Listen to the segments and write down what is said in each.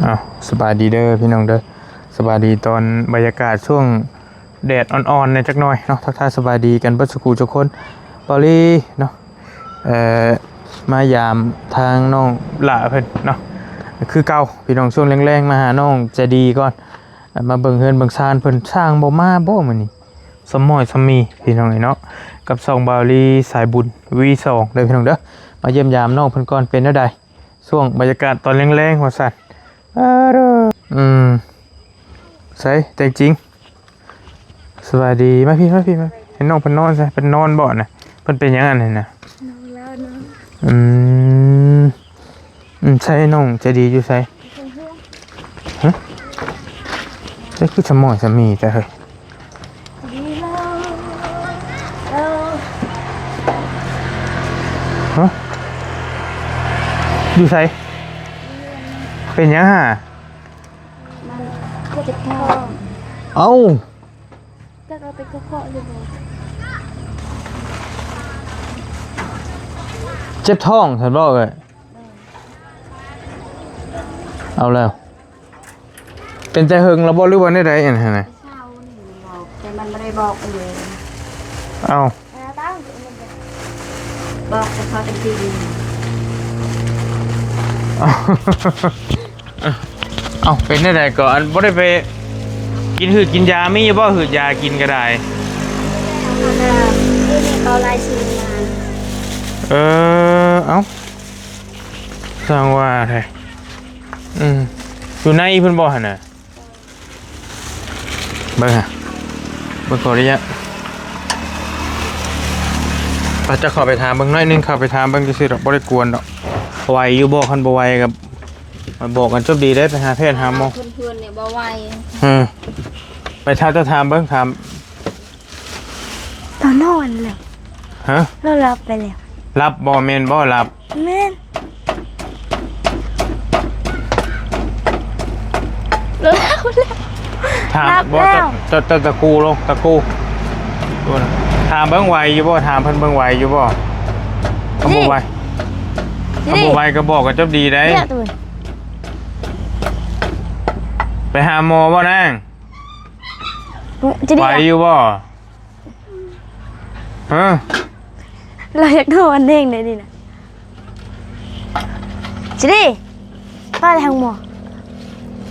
ອ້າວ ສະບາຍດີເດີພີ່ນ້ອງເດີ ສະບາຍດີຕອນບັນຍາກາດຊ່ວງແດດອ່ອນໆແດ່ຈັກໜ່ອຍເນາະ ທັກທາຍສະບາຍດີກັນເບິດສູ່ຜູ້ສູ່ຄົນ. ເບົາລີເນາະ ເອີ ມາຢາມທາງນ້ອງຫຼ້າເພິ່ນເນາະ ຄືເກົ່າພີ່ນ້ອງ ຊ່ວງແລງໆມາຫານ້ອງໃຈດີກ່ອນ ມາເບິ່ງເຮືອນເບິ່ງຊານເພິ່ນ ຊ່າງບໍ່ມາບໍ່ມື້ນີ້ ສະໝ້ອຍສະໝີພີ່ນ້ອງເອີຍເນາະ ກັບຊ່ອງເບົາລີສາຍບຸນ ວີສອງ ເດີພີ່ນ້ອງເດີ ມາຢ້ຽມຢາມນ້ອງເພິ່ນກ່ອນ ເປັນແນວໃດ ຊ່ວງບັນຍາກາດຕອນແລງໆ ວ່າຊັ້ນ ອາເດີ ອືມ ໃສແຕ່ງຈິງ ສະບາຍດີ ມາພີ້ ມາພີ້ ມາ ໃຫ້ນ້ອງເພິ່ນນອນຊະ ເພິ່ນນອນບໍ່ນະ ເພິ່ນເປັນຫຍັງອັນນັ້ນນະ ນອນແລ້ວນອນ ອືມ ອືມ ໃສນ້ອງໃຈດີຢູ່ໃສ ຮະ ໃສຄືສະໝ້ອຍສະໝີແທ້ເຮີ້ຍ ຮະ ຢູ່ໃສ ເປັນຫຍັງຫາ ມັນເຈັບທ້ອງ ເອົ້າ ຈັກເອົາໄປກະເພາະຫຼືບໍ່ ເຈັບທ້ອງຊັ້ນບໍ່ເອີຍ ເອີ ເອົາແລ້ວ ເປັນແຕ່ເຫິງແລ້ວບໍ່ ຫຼືວ່າແນວໃດອັນຫັ້ນນະ ເຊົ້ານີ້ບອກ ແຕ່ມັນບໍ່ໄດ້ບອກເອີຍ ເອົ້າ ເອົາຕັ້ງ ບອກແຕ່ເຂົາເປັນທີ່ດີ ເອົ້າ ເປັນແນວໃດກໍ ອັນ ບໍ່ໄດ້ໄປກິນຫືດກິນຢາ ມີຢູ່ບໍ່ຫືດຢາກິນກໍໄດ້ ເຂົາລາຍຊື່ມາ ເອີ ເອົ້າ ຊ່າງວ່າແທ້ ອືມ ຢູ່ໃນເພິ່ນບໍ່ຫັ້ນນະ? ເບິ່ງຫາ ເບິ່ງ ຂໍອະນຸຍາດ ອາດຈະເຂົ້າໄປຖາມເບິ່ງໜ້ອຍໜຶ່ງ ເຂົ້າໄປຖາມເບິ່ງຊື່ໆດອກ ບໍ່ໄດ້ກວນດອກ ໄຫວຢູ່ບໍ່? ຄັນບໍ່ໄຫວກໍບອກກັນຈົບດີເດ້ ໄປຫາແພດຫາໝໍ ເພື່ອນໆນີ້ບໍ່ໄຫວ ເອີ ໄປຖາມ ເຈົ້າຖາມເບິ່ງ ຖາມ ລາວນອນແລ້ວ ຮະ? ລາວຫຼັບໄປແລ້ວ ຫຼັບບໍ່? ແມ່ນບໍ່ຫຼັບ? ແມ່ນ ລາວຫຼັບແລ້ວ ຖາມ ຫຼັບແລ້ວ ບໍ່ ເຈົ້າ ເຈົ້າ ເຈົ້າຕະກູລົງ ຕະກູ ຖາມເບິ່ງໄຫວຢູ່ບໍ່? ຖາມເພິ່ນເບິ່ງໄຫວຢູ່ບໍ່? ຄັນບໍ່ໄຫວ ຄັນບໍ່ໄຫວກໍບອກກັນຈົບດີໄດ໋ ໄປຫາໝໍບໍ່ນາງ? ຈະໄດ້ ໄຫວຢູ່ບໍ່? ຮະ? ລາວຢາກນອນແຮງເດ້ນີ້ນະ ຈະໄດ້ ໄປແລ້ວ ຫາໝໍ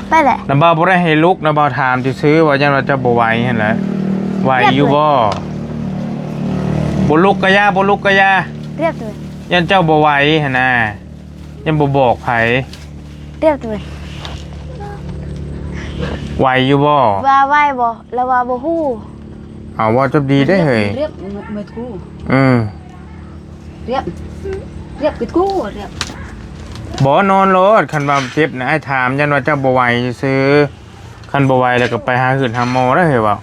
ໄປແຫຼະ ນະບ່າວບໍ່ໄດ້ໃຫ້ລຸກ ນະບ່າວຖາມຊື່ໆ ວ່າຢ້ານວ່າເຈົ້າບໍ່ໄຫວຫັ້ນແຫຼະ ໄຫວຢູ່ບໍ່? ບໍ່ລຸກກະຢ່າ ບໍ່ລຸກກະຢ່າ ຢ້ານເຈົ້າບໍ່ໄຫວຫັ້ນນະ ຍັງບໍ່ບອກໃຜ ຮຽບຕົວ ໄຫວຢູ່ບໍ່? ວ່າໄຫວບໍ່? ລາວວ່າບໍ່ຮູ້ ເອົາ ເວົ້າຈົບດີເດ້ເຮີ້ຍ ຮຽບ ເມື່ອ ເມື່ອຄູ່ ອືມ ຮຽບ ຮຽບຄືກູ້ ຮຽບ ບໍ່ ນອນໂລດ ຄັນວ່າເຈັບນະ ອ້າຍຖາມ ຢ້ານວ່າເຈົ້າບໍ່ໄຫວຊື່ໆ ຄັນບໍ່ໄຫວແລ້ວກໍໄປຫາຫືດຫາໝໍເດີເຮີ້ຍ ເວົ້າ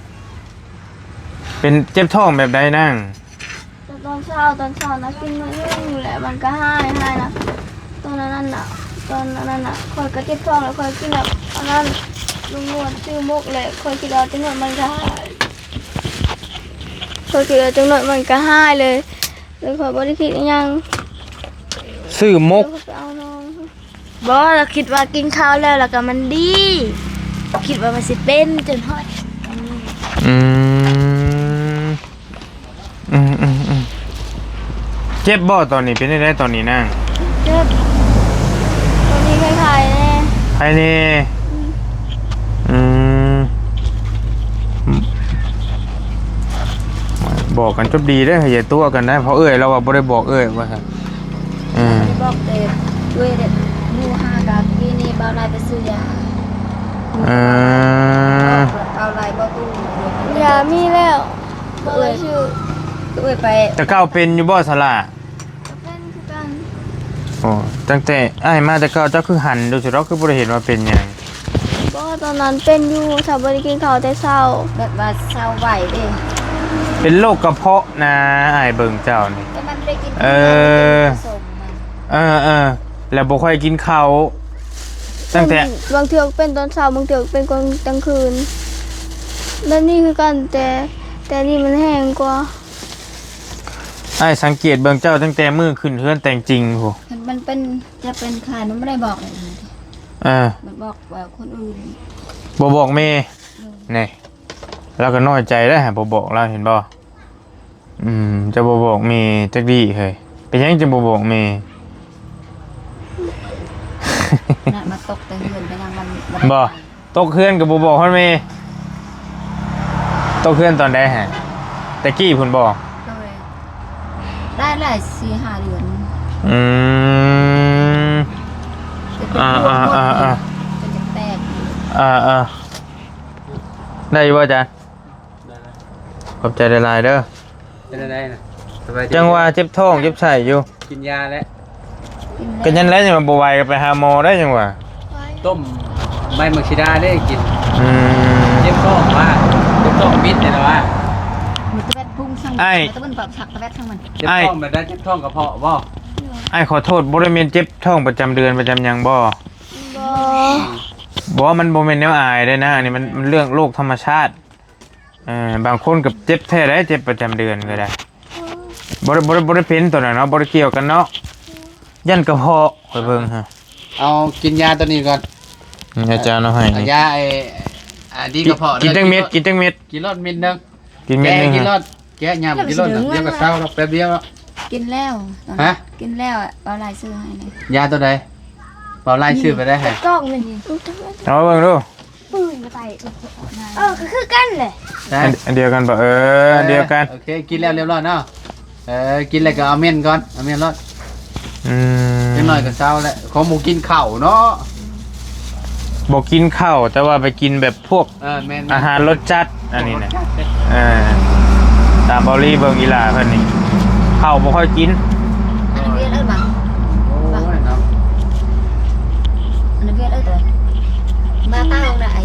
ເປັນເຈັບທ້ອງແບບໃດນາງ? ຕອນເຊົ້າ ຕອນເຊົ້ານະ ກິນມື້ໜຶ່ງແຫຼະ ມັນກໍຫາຍ ຫາຍນະ ຕອນນັ້ນນະ ຕອນນັ້ນນະ ຂ້ອຍກໍເຈັບທ້ອງ ແລ້ວຂ້ອຍກິນແບບອັນນັ້ນ ລຸງນວດຊື້ມົກ ແລ້ວຂ້ອຍຄິດວ່າຈັກໜ້ອຍມັນກໍຫາຍ ຂ້ອຍຄິດວ່າຈັກໜ້ອຍມັນກໍຫາຍເລີຍ ແລ້ວຂ້ອຍບໍ່ໄດ້ຄິດອີ່ຫຍັງ ຊື້ມົກ ແລ້ວຂ້ອຍໄປເອົານ້ອງ ບໍ່ ລາວຄິດວ່າກິນເຂົ້າແລ້ວ ແລ້ວກໍມັນດີ ຄິດວ່າມັນຊິເປັນຈົນຮອດ ອືມ ອືມ ອືມ ອືມ ເຈັບບໍ່ຕອນນີ້? ເປັນຈັ່ງໃດຕອນນີ້ນາງ? ເຈັບ ຕອນນີ້ໄຂ້ໆແດ່ ໄຂ້ແດ່ ອືມ ອືມ ບອກກັນຈົບດີເດີ ຢ່າຕົວະກັນນະ ເພາະເອື້ອຍລາວວ່າບໍ່ໄດ້ບອກເອື້ອຍວ່າຊັ້ນ ອືມ ບໍ່ໄດ້ບອກ ແຕ່ເອື້ອຍເດ້ ຮູ້ຫາກະກີ້ນີ້ ບ່າວໄລ່ໄປຊື້ຢາ ເອີ ບ່າວໄລ່ບໍ່ຕູ້ ຢາມີແລ້ວ ບໍ່ໄດ້ຊື້ ເອື້ອຍໄປ ແຕ່ເກົ່າເປັນຢູ່ບໍ່ສະຫຼະ? ກໍເປັນຄືກັນ ໂອ້ ຕັ້ງແຕ່ອ້າຍມາແຕ່ເກົ່າ ເຈົ້າຄືຫັນດູຊິດອກ ຄືບໍ່ໄດ້ເຫັນວ່າເປັນຫຍັງ? ບໍ່ ຕອນນັ້ນເປັນຢູ່ ຖ້າບໍ່ໄດ້ກິນເຂົ້າແຕ່ເຊົ້າ ແບບວ່າເຊົາໄວເດ້ ເປັນໂລກກະເພາະນະ ອ້າຍເບິ່ງເຈົ້ານີ້ ແຕ່ມັນບໍ່ໄດ້ກິນ ເອີ ເອີ ເອີ ແລ້ວບໍ່ຄ່ອຍກິນເຂົ້າ ຕັ້ງແຕ່ ເປັນ ບາງເທື່ອເປັນຕອນເຊົ້າ ບາງເທື່ອເປັນກາງ ກາງຄືນ ແບບນີ້ຄືກັນ ແຕ່ ແຕ່ນີ້ມັນແຮງກວ່າ. ອ້າຍສັງເກດເບິ່ງເຈົ້າຕັ້ງແຕ່ມື້ຂຶ້ນເຮືອນແຕ່ງຈິງພຸ້ນ ມັນເປັນ ຈະເປັນໄຂ້ ມັນບໍ່ໄດ້ບອກເລີຍ ເອີ ມັນບອກວ່າຄົນອື່ນ ບໍ່ບອກແມ່ ໂດຍ ນີ້ ລາວກໍນ້ອຍໃຈໄດ໋ ຫາບໍ່ບອກລາວ ເຫັນບໍ່? ອືມ ເຈົ້າບໍ່ບອກແມ່ຈັກດີ້ເຮີ້ຍ ເປັນຫຍັງຈຶ່ງບໍ່ບອກແມ່? ນະ ມາຕົກແຕ່ເຮືອນໄປນຳມັນ ບໍ່ ບໍ່ໄດ້ໄປ ຕົກເຮືອນກໍບໍ່ບອກຮອດແມ່ ຕົກເຮືອນຕອນໃດຫະ? ແຕ່ກີ້ພຸ້ນບໍ່? ໂດຍ ໄດ້ຫຼາຍສີ່ຫ້າເດືອນ ອືມ ແຕ່ເປັນ ອ່າ ພວກ ອ່າ ໝົດ ອ່າ ອ່າ ຈົນຈະແຕກ ອ່າ ອ່າ ໄດ້ຢູ່ບໍ່ອາຈານ? ໄດ້ແລ້ວ ຂອບໃຈຫຼາຍໆເດີ. ເປັນຈັ່ງໃດນະ? ສະບາຍດີ? ຈັ່ງວ່າເຈັບທ້ອງເຈັບໄສ້ຢູ່ ກິນຢາແລ້ວ ກໍນັ້ນແຫຼະ ຍັງວ່າບໍ່ໄຫວກໍໄປຫາໝໍໄດ້ ຈັ່ງວ່າ ຕົ້ມໃບໝາກສີດາເດ້ກິນ. ອືມ ເຈັບທ້ອງວ່າ ເຈັບທ້ອງບິດນີ້ລະວ່າ ມີຕະແວັດພຸງສັງ ອ້າຍ ມີຕະເວັນປາກສັກຕະແວັດທັງມັນ. ເຈັບທ້ອງແບບໃດ? ເຈັບທ້ອງກະເພາະບໍ່? ອ້າຍຂໍໂທດ ບໍ່ໄດ້ແມ່ນເຈັບທ້ອງປະຈຳເດືອນປະຈຳຫຍັງບໍ່? ບໍ່ ບໍ່ ມັນບໍ່ແມ່ນແນວອາຍເດ້ນະ ອັນນີ້ມັນ ມັນເລື່ອງໂລກທຳມະຊາດ. ເອີ ບາງຄົນກໍເຈັບແທ້ໄດ໋ ເຈັບປະຈຳເດືອນກໍໄດ້ ບໍ່ໄດ້ ບໍ່ໄດ້ ບໍ່ໄດ້ເປັນຕົວນັ້ນເນາະ ບໍ່ໄດ້ກ່ຽວກັນເນາະ ຢ້ານກະເພາະ ຂ້ອຍເບິ່ງຮະ. ເອົາກິນຢາຕົວນີ້ກ່ອນ ອືມ ອາຈານເອົາໃຫ້ ເອົາຢາໄອ້ ອາ ດີກະເພາະ ກິນ ເດີ ກິນຈັກເມັດ? ກິນຈັກເມັດ? ກິນໂລດເມັດໜຶ່ງ ກິນເມັດໜຶ່ງ ກິນໂລດ ແກະຫຍ້ຳກິນໂລດ ດຽວກໍເຊົາດອກ ແປັບດຽວ. ກິນແລ້ວ ຮະ? ກິນແລ້ວ ເບົາຫຼາຍຊື້ໃຫ້ນີ້. ຢາຕົວໃດ? ເບົາຫຼາຍຊື້ໄປໄດ້ໃຫ້ ກ້ອງນີ້ ເອົາມາເບິ່ງດູ. ປຶ້ງມາໃສ່ ເອີ ກໍຄືກັນແຫຼະ ນະ ອັນ ອັນດຽວກັນບໍ່? ເອີ ເອີ ອັນດຽວກັນ ໂອເຄ ກິນແລ້ວລຽບຮ້ອຍເນາະ. ເອີ ກິນແລ້ວກໍເອົາເມັນກ່ອນ ເອົາເມັນໂລດ. ອືມ ຈັກໜ້ອຍກໍເຊົາແຫຼະ ຂອງບໍ່ກິນເຂົ້າເນາະ ບໍ່ກິນເຂົ້າ ແຕ່ວ່າໄປກິນແບບພວກ ເອີ ແມ່ນໆ ອາຫານລົດຈັດ ອັນນີ້ນະ ເອີ ຕາມເບົາລີເບິ່ງອີ່ຫຼ້າເພິ່ນນີ້ ເຂົ້າບໍ່ຄ່ອຍກິນ. ອັນນັ້ນວຽດເອີ້ນວ່າ ໂອ້ຍເນາະ ອັນນັ້ນວຽດເອີ້ນຕົວ ມາເຕົ້ານະໄອ້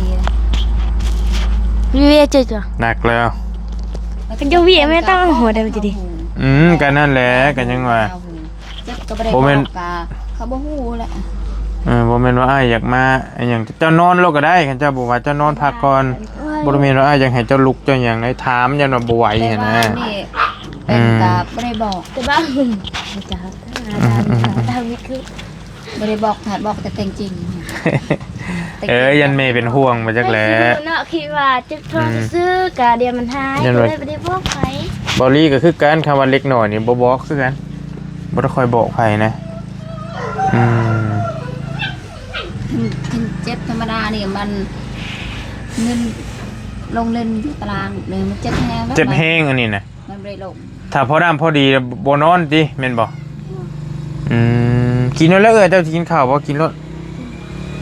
ວຽດເຈົ້າ ໜັກແລ້ວ ຄັນເຈົ້າວຽດແມ່ເຕົ້າຫົວໄດ້ມັນຈະດີ. ອືມ ກໍນັ້ນແຫຼະ ກໍຍັງວ່າ ເຈັບກໍບໍ່ໄດ້ ບໍ່ແມ່ນ ບອກ ກໍເຂົາບໍ່ຮູ້ແຫຼະ. ເອີ ບໍ່ແມ່ນວ່າອ້າຍຢາກມາອີ່ຫຍັງ ເຈົ້ານອນໂລດກໍໄດ້ ຄັນເຈົ້າບໍ່ວ່າ ເຈົ້ານອນພັກກ່ອນ ໂອ້ຍ ບໍ່ໄດ້ແມ່ນວ່າອ້າຍຢາກໃຫ້ເຈົ້າລຸກເຈົ້າຫຍັງໃດ໋ ຖາມຢ້ານວ່າບໍ່ໄຫວຫັ້ນນະ. ແຕ່ວ່ານີ້ເປັນ ອືມ ກໍບໍ່ໄດ້ບອກ ແຕ່ວ່າ ອືມ ຕາມນີ້ຄື ບໍ່ໄດ້ບອກ ຖ້າບອກແຕ່ແຕ່ງຈິງ ເອີ ຢ້ານແມ່ເປັນຫ່ວງ ບໍ່ຈັກແຫຼະ ເນາະ ຄິດວ່າເຈັບທ້ອງ ອືມ ຊື່ໆ ກະດຽວມັນຫາຍ ກໍເລີຍບໍ່ໄດ້ບອກໃຜ. ເບົາລີກໍຄືກັນ ຄຳວ່າເລັກນ້ອຍນີ້ບໍ່ບອກຄືກັນ ບໍ່ໄດ້ຄ່ອຍບອກໃຜນະ. ອືມ ເຈັບທຳມະດານີ້ມັນ ເງິນລົງເຫຼັ້ນຢູ່ຕາລາງນີ້ ມັນເຈັບແຮງ ເຈັບແຮງອັນນີ້ນະ. ມັນບໍ່ໄດ້ລົງ ຖ້າພໍນ້ຳພໍດີບໍ່ນອນຕິ ແມ່ນບໍ່? ອືມ ອືມ ກິນໂລດແລ້ວເອື້ອຍ ເຈົ້າຊິກິນເຂົ້າບໍ່? ກິນໂລດ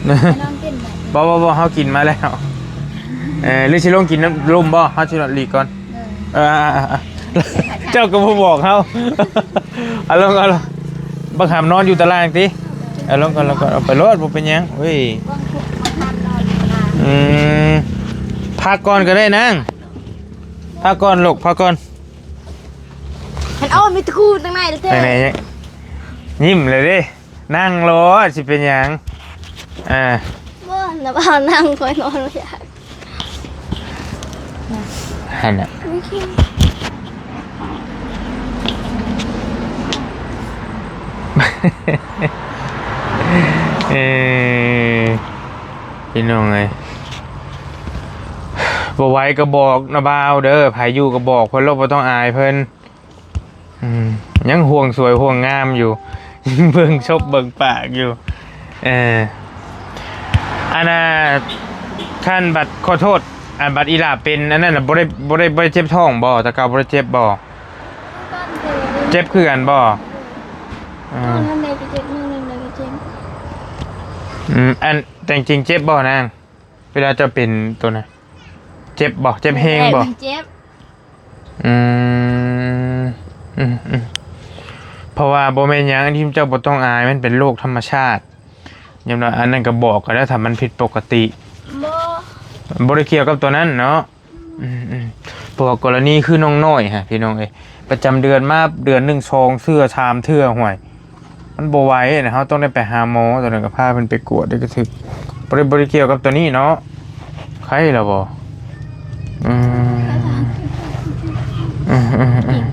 ໄປນອນກິນໄປ ບໍ່ ບໍ່ ບໍ່ ເຮົາກິນມາແລ້ວ. ເອີ ຫຼືຊິລົງກິນນຳລຸ່ມບໍ່? ເຮົາຊິຫຼອກຫຼີກກ່ອນ ເອີ ເອີ ອ່າ ອ່າ ອ່າ ເຈົ້າກໍບໍ່ບອກເຮົາ ເອົາລົງ ເອົາລົງ ບັກຫຳນອນຢູ່ຕາລາງຕິ ເອົາລົງກ່ອນ ລົງກ່ອນ ເອົາໄປໂລດ ບໍ່ເປັນຫຍັງ ເອີຍ ອືມ ພັກກ່ອນກໍໄດ້ນາງ ພັກກ່ອນລູກ ພັກກ່ອນ. ມັນ ໂອ້ ມີຕະຄູຕັ້ງໃນເດີ ໄປໄຫນ ຍິ້ມເລີຍເດ້ ນັ່ງໂລດ ຊິເປັນຫຍັງ ອ່າ ບໍ່ ນະ ບໍ່ນັ່ງ ຂ້ອຍນອນບໍ່ຢາກ ຫັ້ນນະ ເອີ ພີ່ນ້ອງເອີຍ ບໍ່ໄຫວກໍບອກນະບ່າວເດີ ໃຜຢູ່ກໍບອກເພິ່ນໂລດ ບໍ່ຕ້ອງອາຍເພິ່ນ. ອືມ ຍັງຫ່ວງສວຍຫ່ວງງາມຢູ່ ເບິ່ງສົບເບິ່ງປາກຢູ່ ເອີ ອັນນ່າ ຄັນບັດ ຂໍໂທດ ອັນບັດອີ່ຫຼ້າເປັນອັນນັ້ນນະ ບໍ່ໄດ້ ບໍ່ໄດ້ ບໍ່ໄດ້ເຈັບທ້ອງບໍ່? ແຕ່ເກົ່າບໍ່ໄດ້ເຈັບບໍ່? ເຈັບຄືກັນບໍ່? ເອີ ຕອນນັ້ນໃດກໍເຈັບ ມື້ໜຶ່ງໃດກໍເຈັບ ອືມ ອັນ ແຕ່ຈິງເຈັບບໍ່ນາງ? ເວລາເຈົ້າເປັນໂຕນະ ເຈັບບໍ່? ເຈັບແຮງບໍ່? ເຈັບ ອືມ ອືມ ອືມ ເພາະວ່າບໍ່ແມ່ນຫຍັງ ອັນທີ່ເຈົ້າບໍ່ຕ້ອງອາຍ ມັນເປັນໂລກທຳມະຊາດ. ຍາມນັ້ນ ອັນນັ້ນກໍບອກກໍໄດ້ ຖ້າມັນຜິດປົກກະຕິ ບໍ່ ບໍ່ໄດ້ກ່ຽວກັບໂຕນັ້ນເນາະ. ອືມ ອືມ ເພາະວ່າກໍລະນີຄືນ້ອງນ້ອຍຫັ້ນ ພີ່ນ້ອງເອີຍ ປະຈຳເດືອນມາເດືອນໜຶ່ງສອງເທື່ອ ສາມເທື່ອ ຫ້ວຍ ມັນບໍ່ໄຫວນະ ເຮົາຕ້ອງໄດ້ໄປຫາໝໍ ຕອນນັ້ນກໍພາເພິ່ນໄປກວດ ໄດ້ກະຖືກ ບໍ່ໄດ້ ບໍ່ໄດ້ກ່ຽວກັບໂຕນີ້ເນາະ. ໄຄລະບໍ່? ອືມ ອືມ ອືມ ອືມ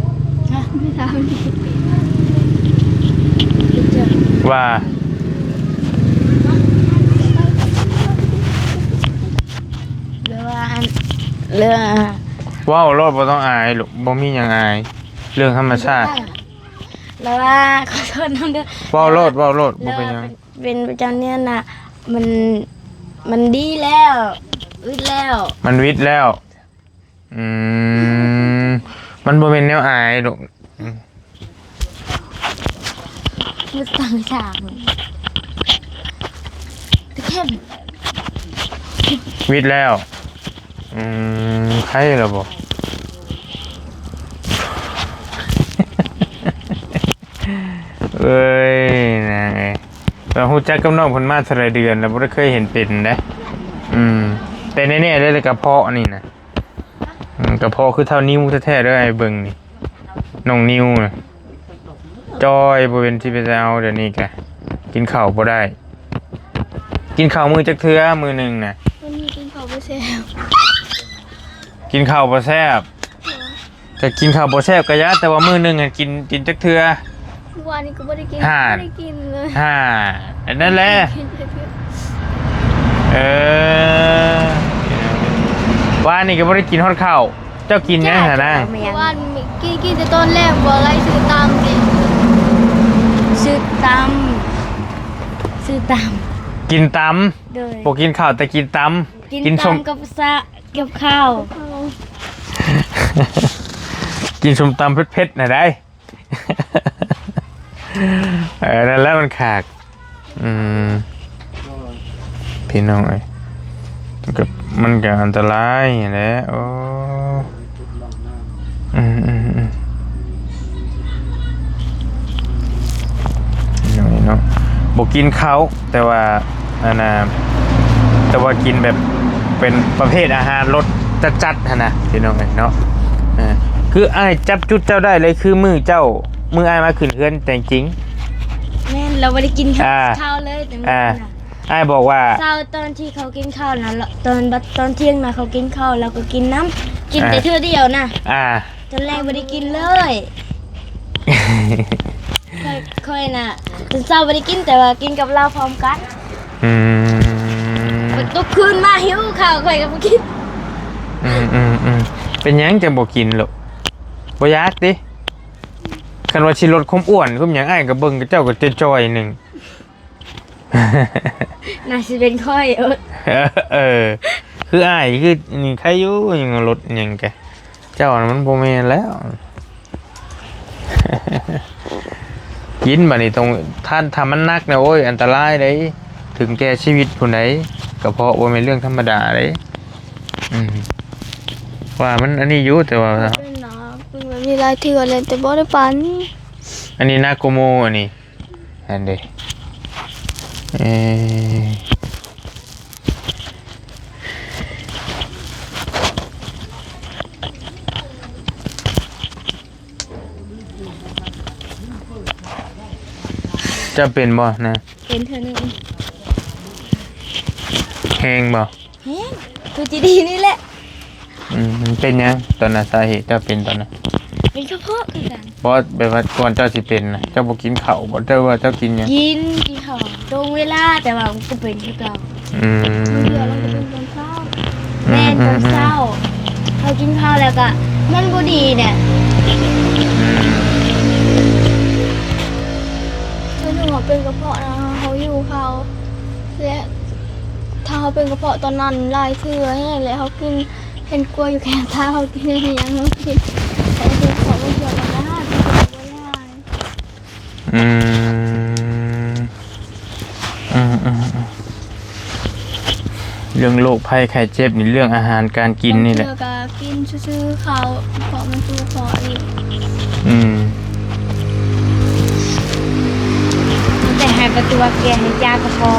ວ່າ ເລື່ອງ ເວົ້າໂລດ ບໍ່ຕ້ອງອາຍລູກ ບໍ່ມີຫຍັງອາຍ ເລື່ອງທຳມະຊາດ. ແລ້ວວ່າ ຂໍໂທດນຳເດີ ເວົ້າໂລດ ເວົ້າໂລດ ບໍ່ເປັນຫຍັງ. ເປັນປະຈຳເດືອນນະ ມັນ ມັນດີແລ້ວ ວິດແລ້ວ ມັນວິດແລ້ວ. ອືມ ມັນບໍ່ແມ່ນແນວອາຍດອກ. ອືມ ມັນຕັ້ງສາກ ຕະເຂັມ ວິດແລ້ວ. ອືມ ໄຄແລ້ວບໍ່? ເອີຍ ນາງເອີຍ ເຮົາຮູ້ຈັກກັບນ້ອງເພິ່ນມາເທົ່າໃດເດືອນແລ້ວ ບໍ່ໄດ້ເຄີຍເຫັນເປັນເດ້. ອືມ ແຕ່ແນ່ໆເລີຍ ກະເພາະນີ້ນະ ອືມ ກະເພາະຄືເທົ່ານິ້ວແທ້ໆເດີ. ອ້າຍເບິ່ງນີ້ ນ້ອງນິ້ວນະ ຈ່ອຍ ບໍ່ເປັນຊິເປັນເອົາ. ດຽວນີ້ກະກິນເຂົ້າບໍ່ໄດ້. ກິນເຂົ້າມື້ຈັກເທື່ອ ມື້ໜຶ່ງນະ? ມື້ນີ້ກິນເຂົ້າບໍ່ແຊບ ກິນເຂົ້າບໍ່ແຊບ. ກະກິນເຂົ້າບໍ່ແຊບກະຢ່າ ແຕ່ວ່າມື້ໜຶ່ງຫັ້ນກິນ ກິນຈັກເທື່ອ? ວານນີ້ກະບໍ່ໄດ້ກິນ ຫາ ບໍ່ໄດ້ກິນເລີຍ ຫາ ອັນນັ້ນແຫຼະ. ກິນຈັກເທື່ອ ເອີ ວານນີ້ກະບໍ່ໄດ້ກິນຮອດເຂົ້າ. ເຈົ້າກິນຫຍັງຫັ້ນນາງ? ວານນີ້ກິນ ກິນແຕ່ຕອນແລງ ບໍ່ໄດ້ຊື້ຕຳເດ້ ຊື້ຕຳ ຊື້ຕຳ ກິນຕຳ. ໂດຍ ບໍ່ກິນເຂົ້າແຕ່ກິນຕຳ ກິນ ກິນສົ້ມ ຕຳກັບສະ ກັບເຂົ້າ ກິນສົ້ມຕຳເຜັດໆນະໄດ໋. ເອີ ນັ້ນແຫຼະມັນຄັກ. ອືມ ພີ່ນ້ອງເອີຍ ມັນກະ ມັນກະອັນຕະລາຍຫັ້ນແຫຼະ. ໂອ້ ອືມໆໆ ເນາະ ບໍ່ກິນເຂົ້າ ແຕ່ວ່າ ອັນນ່າ ແຕ່ວ່າກິນແບບເປັນປະເພດອາຫານລົດຈັດໆຫັ້ນນະ ພີ່ນ້ອງເອີຍເນາະ. ເອີ ຄືອ້າຍຈັບຈຸດເຈົ້າໄດ້ເລີຍ ຄືມື້ເຈົ້າ ມື້ອ້າຍມາຂຶ້ນເຮືອນແຕ່ງຈິງ ແມ່ນ ລາວບໍ່ໄດ້ກິນ ອ່າ ເຂົ້າເລີຍ ແຕ່ມື້ ອ່າ ນັ້ນນະ ອ້າຍບອກວ່າ ເຊົ້າຕອນທີ່ເຂົາກິນເຂົ້ານະ ຕອນ ຕອນທ່ຽງນະເຂົາກິນເຂົ້າ ລາວກະກິນນຳ ກິນແຕ່ເທື່ອດຽວນະ ອ່າ ຕອນແລງບໍ່ໄດ້ກິນເລີຍ. ຂ້ອຍ ຂ້ອຍນະ ຕອນເຊົ້າບໍ່ໄດ້ກິນ ແຕ່ວ່າກິນກັບລາວພ້ອມກັນ. ອືມ ບັດລຸກຄືນມາຫິວເຂົ້າ ຂ້ອຍກະບໍ່ກິນ. ອືມໆໆ ເປັນຫຍັງຈັ່ງບໍ່ກິນລູກ? ບໍ່ຢາກຕິ? ຄັນວ່າຊິລົດຄວາມອ້ວນຄວາມຫຍັງ ອ້າຍກະເບິ່ງເຈົ້າກະຈ່ອຍໆໜຶ່ງ. ໜ້າຊິເປັນຂ້ອຍ. ເອີ ຄືອ້າຍຄື ນີ້ໄຄຢູ່ ຍັງລົດຫຍັງກະ ເຈົ້ານະມັນບໍ່ແມ່ນແລ້ວ. ກິນບາດນີ້ຕ້ອງ ຖ້າ ຖ້າມັນໜັກນະ ໂອ້ຍ ອັນຕະລາຍເດ້ ເຖິງແກ່ຊີວິດພຸ້ນໃດ໋. ກະເພາະບໍ່ແມ່ນເລື່ອງທຳມະດາເດ້. ອືມ ວ່າມັນອັນນີ້ຢູ່ ແຕ່ວ່າ ເປັນນະ ເປັນແບບນີ້ຫຼາຍເທື່ອແລ້ວ ແຕ່ບໍ່ໄດ້ປານນີ້. ອັນນີ້ໜັກກວ່າໝູ່ ອັນນີ້ ຫັ້ນເດ້. ເອີ ເຈົ້າເປັນບໍ່ນະ? ເປັນເທື່ອໜຶ່ງ. ແຮງບໍ່? ແຮງ ຄືຈີດີນີ້ແຫຼະ. ອືມ ມັນເປັນຫຍັງຕອນນັ້ນ? ສາເຫດເຈົ້າເປັນຕອນນັ້ນ ເປັນກະເພາະຄືກັນ. ບໍ່ ແບບວ່າກ່ອນເຈົ້າຊິເປັນນະ ເຈົ້າບໍ່ກິນເຂົ້າບໍ່ ຫຼືວ່າເຈົ້າກິນຫຍັງ? ກິນ ກິນເຂົ້າຕົງເວລາ ແຕ່ວ່າມັນກະເປັນຄືເກົ່າ. ອືມ ບາງເທື່ອມັນກະເປັນຕອນເຊົ້າ. ແມ່ນ ອືມ ຕອນເຊົ້າ ອືມ ເຮົາກິນເຂົ້າແລ້ວກະມັນບໍ່ດີແຫຼະ. ອືມ ຄືໜຶ່ງເຮົາເປັນກະເພາະນະ ເຮົາຫິວເຂົ້າ ແລະ ຖ້າເຮົາເປັນກະເພາະຕອນນັ້ນຫຼາຍເທື່ອແຮງ ແລະ ເຮົາກິນ ເຫັນກົວຢູ່ແຄມທາງ ເຮົາກິນອີ່ຫຍັງເຮົາກິນ ເຮົາກິນຂອງມັນເຖື່ອນນະ ກິນບໍ່ໄດ້. ອືມ ອືມໆໆ ເລື່ອງໂລກໄພໄຂ້ເຈັບນີ້ ເລື່ອງອາຫານການກິນນີ້ແຫຼະ. ບາງເທື່ອກະກິນຊື່ໆ ເຂົ້າ ເພາະມັນສູ້ພໍອີກ. ອືມ ແຕ່ໃຫ້ປະຕູແກໃຫ້ຈ້າກະພໍ.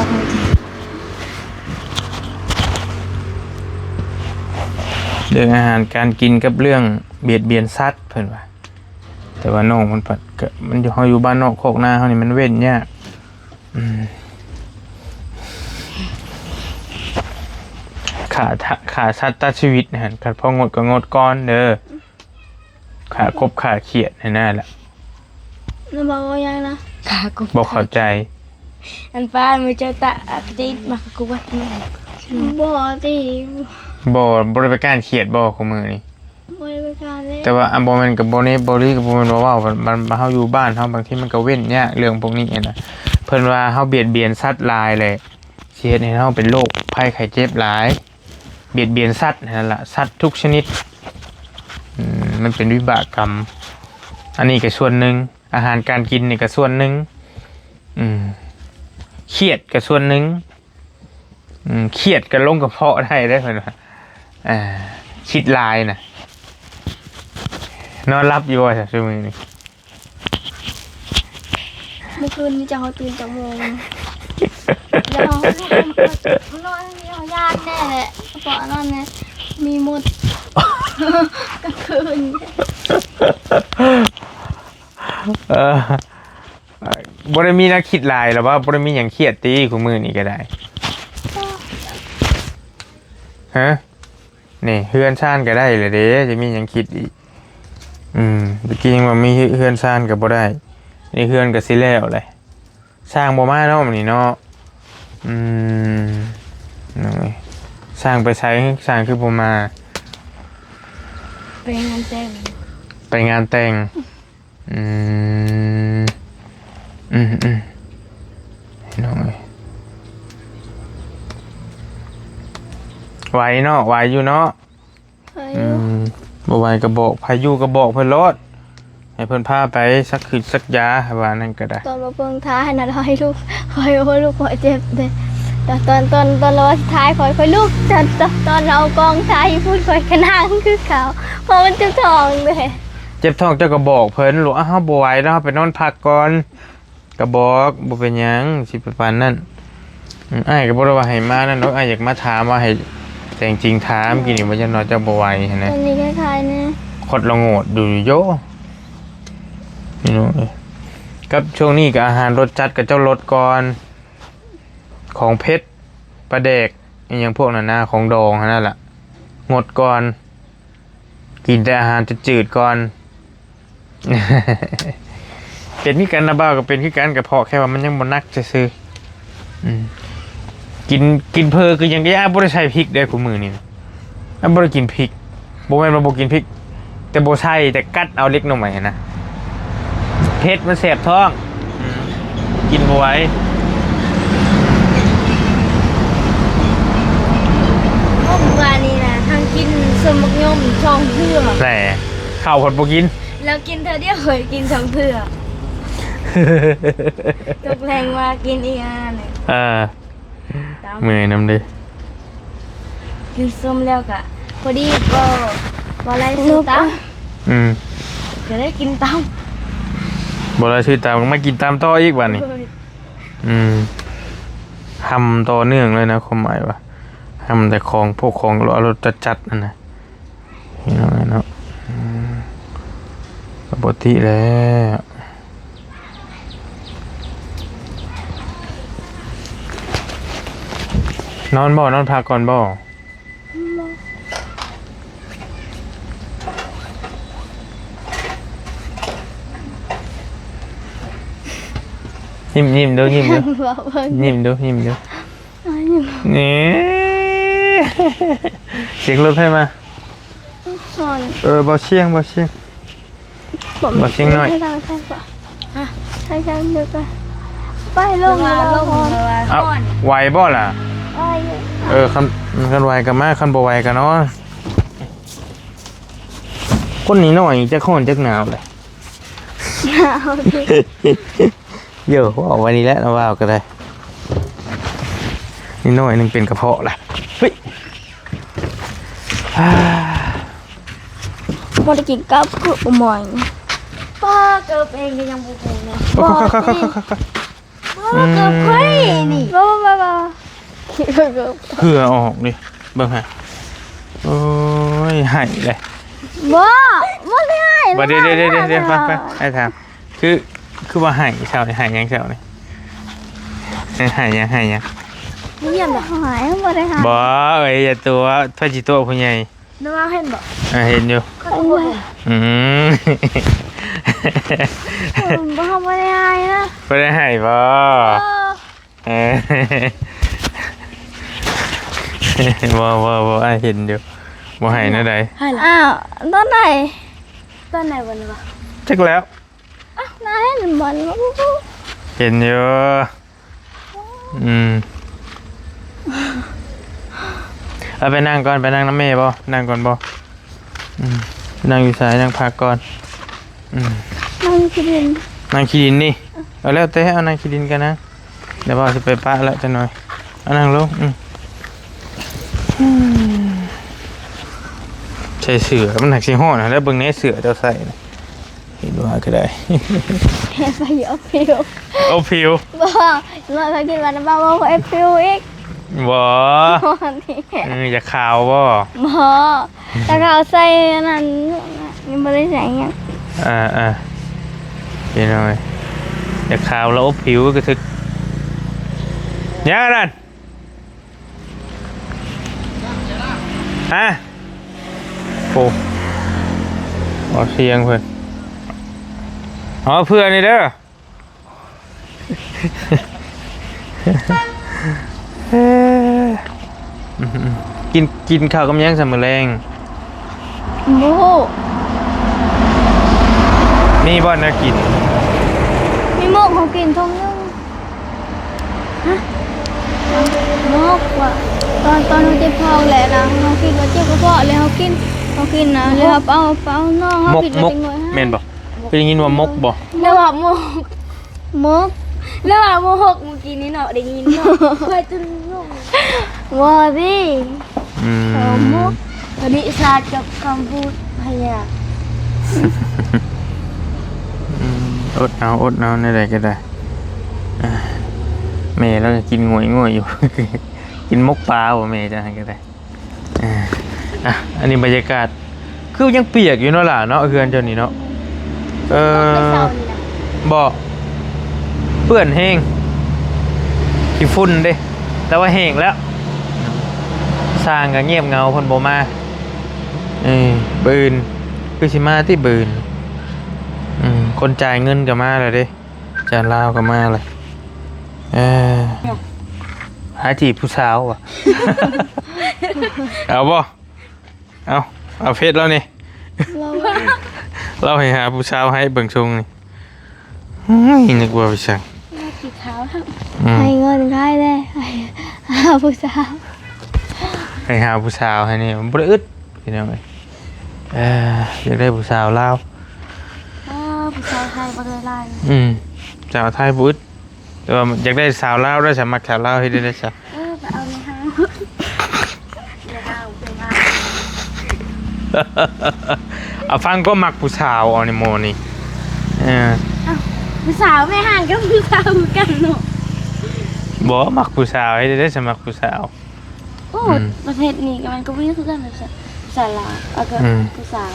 ເລື່ອງອາຫານການກິນກັບເລື່ອງບຽດບຽນສັດເພິ່ນວ່າ ແຕ່ວ່ານ້ອງມັນພັດກະ ມັນຢູ່ ເຮົາຢູ່ບ້ານນອກຄອກນາເຮົານີ້ມັນເວັ້ນຍາກ. ອືມ ຂ້າ ຂ້າສັດຕັດຊີວິດຫັ້ນ ຄັນພໍງົດກະງົດກ່ອນເດີ. ຂ້າກົບຂ້າຂຽດຫັ້ນນະລະ. ນະ ບໍ່ເວົ້າຫຍັງນະ? ຂ້າກົບ ບໍ່ເຂົ້າໃຈ. ອັນປ້າມື້ເຈົ້າຕະອາທິດມາກະກວດ. ບໍ່ຕິ. ບໍ່ ບໍ່ໄດ້ໄປກ້ານຂຽດບໍ່ຄູ່ມື້ນີ້? ບໍ່ໄດ້ໄປກ້ານເດ້. ແຕ່ວ່າ ອ່າ ບໍ່ແມ່ນ ກໍບໍ່ແນ່ບໍ່ດີ ກໍບໍ່ແມ່ນວ່າເວົ້າ ມັນ ມັນ ເຮົາຢູ່ບ້ານເຮົາ ບາງທີມັນກໍເວັ້ນຍາກເລື່ອງພວກນີ້ນະ. ເພິ່ນວ່າເຮົາບຽດບຽນສັດຫຼາຍແຫຼະ ຊິເຮັດໃຫ້ເຮົາເປັນໂລກໄພໄຂ້ເຈັບຫຼາຍ ບຽດບຽນສັດຫັ້ນລະ ສັດທຸກຊະນິດ. ອືມ ມັນເປັນວິບາກກຳ. ອັນນີ້ກໍສ່ວນໜຶ່ງ ອາຫານການກິນນີ້ກໍສ່ວນໜຶ່ງ. ອືມ ຄຽດກໍສ່ວນໜຶ່ງ. ອືມ ຄຽດກໍລົງກະເພາະໄດ້ເດ້ເພິ່ນວ່າ ເອີ ຄິດຫຼາຍນະ. ນອນຫຼັບຢູ່ບໍ່ຊະຊຸມື້ນີ້? ເມື່ອຄືນນີ້ເຈົ້າ ເຮົາຕື່ນຈັກໂມງ? ແລ້ວເຮົານອນ ເຮົາຢ້ານແນ່ແຫຼະ ເພາະອັນນັ້ນນະ ມີມົດກາງຄືນ. ເອີ ບໍ່ໄດ້ມີແນວຄິດຫຼາຍລະບໍ່? ບໍ່ໄດ້ມີຫຍັງຄຽດຕິ ຄູ່ມື້ນີ້ກໍໄດ້? ຮະ? ນີ້ເຮືອນຊານກໍໄດ້ແລ້ວເດ້ ຈະມີຫຍັງຄິດອີກ? ອືມ ຕະກີ້ຍັງວ່າມີເຮືອນຊານກໍບໍ່ໄດ້ ນີ້ເຮືອນກໍຊິແລ້ວແຫຼະ. ຊ່າງບໍ່ມາເນາະມື້ນີ້ເນາະ. ອືມ ນ້ອງເອີຍ ຊ່າງໄປໃສ? ຊ່າງຄືບໍ່ມາ? ໄປງານແຕ່ງ ໄປງານແຕ່ງ. ອືມ ອືມໆ ນ້ອງເອີຍ ໄວເນາະ ໄວຢູ່ເນາະ. ໄວຢູ່. ອືມ ບໍ່ໄວກໍບອກ ໃຜຢູ່ກໍບອກເພິ່ນໂລດ ໃຫ້ເພິ່ນພາໄປສັກຄືສັກຢາ ວ່ານັ້ນກໍໄດ້. ຕອນບໍ່ເບິ່ງທ້າຍນະ ລອຍລູກ ຂ້ອຍ ໂອ້ຍ ລູກຂ້ອຍເຈັບເດ້. ຕອນ ຕອນ ຕອນ ຕອນລອຍທ້າຍຂ້ອຍ ຂ້ອຍລຸກ ຕອນ ຕອນ ຕອນເອົາກອງຖ່າຍຢູ່ພຸ້ນ ຂ້ອຍກໍນັ່ງຄືເກົ່າ ເພາະມັນເຈັບທ້ອງເດ້. ເຈັບທ້ອງເຈົ້າກໍບອກເພິ່ນໂລດ ເຮົາບໍ່ໄຫວແລ້ວ ເຮົາໄປນອນພັກກ່ອນ ກໍບອກ ບໍ່ເປັນຫຍັງ ຊິໄປປານນັ້ນ. ອືມ ອ້າຍກໍບໍ່ໄດ້ວ່າໃຫ້ມານັ້ນດອກ ອ້າຍຢາກມາຖາມວ່າໃຫ້ແຕ່ງຈິງຖາມ ອືມ ກີ້ນີ້ວ່າ ຢ່າງໜ້ອຍເຈົ້າບໍ່ໄຫວຫັ້ນນະ. ຕອນນີ້ຄ້າຍໆ ນີ້ ຄົດລະໂງດຢູ່ໂຢ ພີ່ນ້ອງເອີຍ. ກັບຊ່ວງນີ້ກໍອາຫານລົດຈັດກໍເຈົ້າລົດກ່ອນ ຂອງເຜັດ ປາແດກ ອີຫຍັງພວກນັ້ນນະ ຂອງດອງຫັ້ນນະລະ ງົດກ່ອນ ກິນແຕ່ອາຫານຈືດໆກ່ອນ. ເປັນຄືກັນນະ ບ່າວກໍເປັນຄືກັນ ກະເພາະແຄ່ວ່າມັນຍັງບໍ່ໜັກຊື່ໆ. ອືມ ກິນ ກິນເຜີຄືຫຍັງກໍຢ່າ ບໍ່ໄດ້ໃສ່ພິກເດ້ຄູ່ມື້ນີ້ນະ ບໍ່ໄດ້ກິນພິກ. ບໍ່ແມ່ນວ່າບໍ່ກິນພິກ ແຕ່ບໍ່ໃສ່ ແຕ່ກັດເອົາເລັກນ້ອຍຫັ້ນນະ ເຜັດມັນແສບທ້ອງ. ອືມ ກິນບໍ່ໄຫວ. ມື້ວານນີ້ນະ ທັງກິນສົ້ມໝາກຍົມສອງເທື່ອ ແຫຼະ ເຂົ້າພັດບໍ່ກິນ ແລ້ວກິນເທື່ອດຽວ ຂ້ອຍກິນສອງເທື່ອ. ຕົກແລງມາກິນອີກອັນໜຶ່ງ ເອີ. ຕຳ ເມື່ອຍນຳເດ້ ກິນສົ້ມແລ້ວກະພໍດີ ບໍ່ ບໍ່ໄລ່ຊື້ຕຳ. ອືມ ກໍໄດ້ກິນຕຳ ບໍ່ໄລ່ຊື້ຕຳ ກໍມາກິນຕຳຕໍ່ອີກບາດນີ້. ໂອ້ຍ ອືມ ຫ້ຳຕໍ່ເນື່ອງເລີຍນະ ຄວາມໝາຍວ່າຫ້ຳແຕ່ຂອງ ພວກຂອງລົດຈັດໆຫັ້ນນະ. ພີ່ນ້ອງເອີຍເນາະ ອືມ ປົກກະຕິແລ້ວ. ນອນບໍ່? ນອນພັກກ່ອນບໍ່? ຍິ້ມ ຍິ້ມດູ ຍິ້ມດູ ຍິ້ມດູ ຍິ້ມດູ. ນີ້ ສຽງລົດໃຜມາ? ເອີ ບໍ່ສຽງ ບໍ່ສຽງ ບໍ່ສຽງໜ້ອຍ. ໄປລົງ ເອົາ ໄຫວບໍ່ລະ? ເອີ ຄັນ ຄັນໄຫວກໍມາ ຄັນບໍ່ໄຫວກໍນອນ. ຄົນນ້ອຍໆ ຈັກຮ້ອນຈັກໜາວແຫຼະ. ໂຢ ເວົ້າໄວ້ນີ້ແຫຼະ ເວົ້າກໍໄດ້ ນິດໜ້ອຍໜຶ່ງເປັນກະເພາະລະ. ເຮີ້ຍ ບໍ່ໄດ້ກິນກັບຄືບໍ່ໝ້ອຍ ປ້າເກີບເອງກໍຍັງບໍ່ຮູ້ເນາະ. ບໍ່ ເກີບຂ້ອຍນີ້ ບໍ່ ບໍ່ ບໍ່ ເຫື່ອອອກເດ້ ເບິ່ງຫາ. ໂອ້ຍ ໄຫ້ເດ້. ບໍ່ ບໍ່ໄດ້ໄຫ້ ບໍ່ ດຽວ ດຽວ ດຽວ ດຽວ ຟັງ ຟັງ ອ້າຍຖາມ ຄື ຄືວ່າໄຫ້ເຊົ້ານີ້ ໄຫ້ຫຍັງເຊົ້ານີ້? ໄຫ້ຫຍັງ ໄຫ້ຫຍັງ? ບໍ່ຢ້ຽມບໍ່? ໄຫ້ ບໍ່ໄດ້ໄຫ້. ບໍ່ ເອີຍ ຢ່າຕົວະ ໃຜຊິຕົວະຜູ້ໃຫຍ່? ນ້ອງເຫັນບໍ່? ອ່າ ເຫັນຢູ່. ຂ້ອຍກໍບໍ່ເຫັນ. ອືມ ບໍ່ ບໍ່ໄດ້ໄຫ້ນະ. ບໍ່ໄດ້ໄຫ້ບໍ່? ເອີ. ເອີ ບໍ່ ບໍ່ ບໍ່ ອ້າຍເຫັນຢູ່. ບໍ່ໃຫ້ແນວໃດ? ອ້າວ ຕອນໃດ? ຕອນໃດບໍ່ນີ້ວະ? ຈັກແລ້ວ. ອ້າວ ນາຍເຫັນບໍ່? ເຫັນຢູ່. ອືມ ເອົາໄປນັ່ງກ່ອນ ໄປນັ່ງນຳແມ່ບໍ່? ນັ່ງກ່ອນບໍ່? ອືມ ນັ່ງຢູ່ໃສ? ນັ່ງພັກກ່ອນ. ອືມ ນັ່ງຂີ້ດິນ ນັ່ງຂີ້ດິນນີ້. ເອີ ເອົາແລ້ວແຕ່ ເອົານັ່ງຂີ້ດິນກໍນັ່ງ. ດຽວບ່າວຊິໄປປະແລ້ວຈັກໜ່ອຍ. ເອົານັ່ງລົງ. ອືມ ໃສ່ເສື້ອ ມັນຫາກຊິຮ້ອນຫັ້ນແຫຼະ. ເບິ່ງແດ່ເສື້ອເຈົ້າໃສ່ນະ. ເຫັນວ່າກໍໄດ້ ແມ່ໄປອົບຜິວ ອົບຜິວ. ບໍ່ ນ້ອຍເຂົາຄິດວ່ານ້ຳເບົາບໍ່ເອັບຜິວອີກ. ບໍ່ ບໍ່ຕິ ເອີ ຢາກຂາວບໍ່? ບໍ່ ຖ້າເຂົາໃສ່ອັນນັ້ນຍັງບໍ່ໄດ້ໃສ່ຫຍັງ. ອ່າໆ ພີ່ນ້ອງເອີຍ ຢາກຂາວລະອົບຜິວກະຖືກ. ຫຍັງອັນນັ້ນ? ຮະ? ໂອ້ ເອົາສຽງເພິ່ນ. ເອົາເພື່ອນີ້ເດີ. ເອີ ກິນ ກິນເຂົ້າກັບຫຍັງຊະມື້ແລງ? ບໍ່ຮູ້ ມີບໍ່ແນວກິນ? ມີໝົກເຮົາກິນຖົງໜຶ່ງ. ຮະ? ໝົກວ່າ ຕອນ ຕອນເຮົາເຈັບທ້ອງແຫຼະນະ ເຮົາຄິດວ່າເຈັບກະເພາະ ແລ້ວເຮົາກິນ ເຮົາກິນນະ ແລ້ວເຮົາເອົາ ເອົານ້ອງເຮົາ ໝົກ ກິນ ໝົກ ແຕ່ງໜ້ອຍ ແມ່ນບໍ່? ເຄີຍໄດ້ຍິນວ່າໝົກບໍ່? ແລ້ວວ່າໝົກ ໝົກ ແລ້ວວ່າໝົກ ມື້ກີ້ນີ້ເນາະ ໄດ້ຍິນເນາະ ຂ້ອຍຈົນງົງ. ບໍ່ຕິ ອືມ ເອີ ໝົກ ຄະນິດສາດກັບຄຳພູດພະຍາກ. ອືມ ອົດເອົາ ອົດເອົາ ແນວໃດກໍໄດ້. ອ່າ ແມ່ລາວກໍກິນງ່ວຍໆຢູ່ ກິນໝົກປາບໍ່ແມ່ ຈັ່ງໃດກໍໄດ້. ອ່າ ອ່ະ ອັນນີ້ບັນຍາກາດຄືຍັງປຽກຢູ່ເນາະຫຼ້າເນາະ ເຮືອນເຈົ້ານີ້ເນາະ. ເອີ ບໍ່ ເປື້ອນແຮງ ຂີ້ຝຸ່ນເດ້ ແຕ່ວ່າແຫ້ງແລ້ວ. ຊ່າງກໍງຽບເຫງົາ ເພິ່ນບໍ່ມາ. ເອີ ມື້ອື່ນຄືຊິມາຕິ ມື້ອື່ນ. ອືມ ຄົນຈ່າຍເງິນກໍມາແລ້ວເດ້ ຈານລາວກໍມາແລ້ວ. ເອີ ຫາຈີບຜູ້ສາວຫວາ? ເອົາບໍ່? ເອົາ ເອົາເຟສລາວນີ້ ລາວໃຫ້ຫາຜູ້ສາວໃຫ້ເບິ່ງຊົງນີ້. ໂອ້ຍ ນຶກວ່າໄປສັ່ງ ອືມ ໃຫ້ເງິນຂາຍແດ່ ໃຫ້ຫາຜູ້ສາວ ໃຫ້ຫາຜູ້ສາວໃຫ້ນີ້ ມັນບໍ່ໄດ້ອຶດ ພີ່ນ້ອງເອີຍ. ເອີ ຢາກໄດ້ຜູ້ສາວລາວ ເອີ ຜູ້ສາວໄທບໍ່ໄດ້ຫຼາຍ. ອືມ ສາວໄທບໍ່ອຶດ. ແຕ່ວ່າຢາກໄດ້ສາວລາວໄດ້ສະ ມັກສາວລາວເຮັດໄດ້ໄດ້ສະ. ເອີ ໄປເອົາໃນຫ້າງ ເອົາຟັງຄວາມມັກຜູ້ສາວ ເອົາໃນໝໍນີ້. ເອີ ເອົ້າ ຜູ້ສາວແມ່ຫ້າງກັບຜູ້ສາວຄືກັນເນາະ. ບໍ່ ມັກຜູ້ສາວເຮັດໄດ້ໄດ້ສະ ມັກຜູ້ສາວ. ໂອ້ ອືມ ປະເທດນີ້ກໍມັນກໍມີຄືກັນ ສາວລາວ ແລ້ວກໍ ອືມ ຜູ້ສາວ.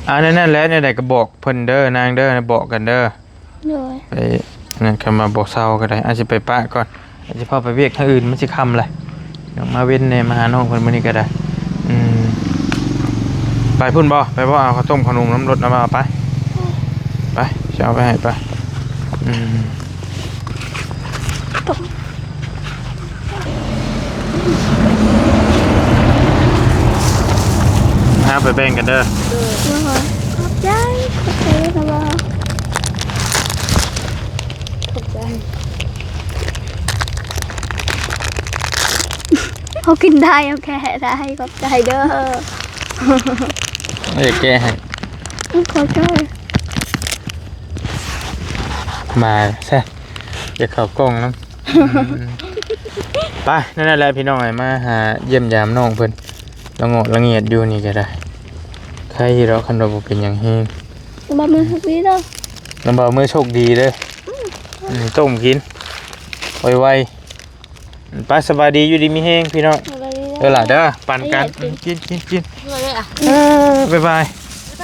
ອັນນັ້ນແຫຼະ ແນວໃດກໍບອກເພິ່ນເດີ ນາງເດີ ບອກກັນເດີ. ໂດຍ ໄປ ອັນນັ້ນ ຄັນວ່າບໍ່ເຊົາກໍໄດ້ ອາດຊິໄປປະກ່ອນ ອາດຊິພາໄປວຽກທາງອື່ນ ມັນຊິຄ່ຳແຫຼະ ຍັງມາເວັນແດ່ ມາຫານ້ອງເພິ່ນມື້ນີ້ກໍໄດ້. ອືມ ໄປພຸ້ນບໍ່? ໄປບໍ່? ເອົາເຂົ້າຕົ້ມເຂົ້າໜຸມນຳລົດນຳ ເອົາໄປ ໄປ ຊິເອົາໄປໃຫ້ ໄປ. ອືມ ເອົາໄປແບ່ງກັນເດີ. ໂດຍ ຂອບໃຈ ຂອບໃຈເດີ. ຂອບໃຈ ເຮົາກິນໄດ້ ເຮົາແກະໄດ້. ຂອບໃຈເດີ. ເອີ ແກະໃຫ້ ອືມ ຂອບໃຈ. ມາຊະ ຢາກເຂົ້າກ້ອງນຳ. ອືມ ໄປ ນັ້ນແຫຼະພີ່ນ້ອງເອີຍ ມາຫາຢ້ຽມຢາມນ້ອງເພິ່ນ ລະເງາະລະແງດຢູ່ນີ້ກໍໄດ້ ໄຄຢູ່ດອກ ຄັນວ່າບໍ່ເປັນຫຍັງແຮງ. ລຳບ່າວເມືອໂຊກດີເດີ ລຳບ່າວເມືອໂຊກດີເດີ. ອືມ ອືມ ຕົ້ມກິນໄວໆ. ໄປ ສະບາຍດີ ຢູ່ດີມີແຮງພີ່ນ້ອງ. ສະບາຍດີເດີ ເອີ ຫຼ້າເດີ ປັນກັນ. ອືມ ກິນ ກິນ ກິນ ເອີ ບາຍບາຍ.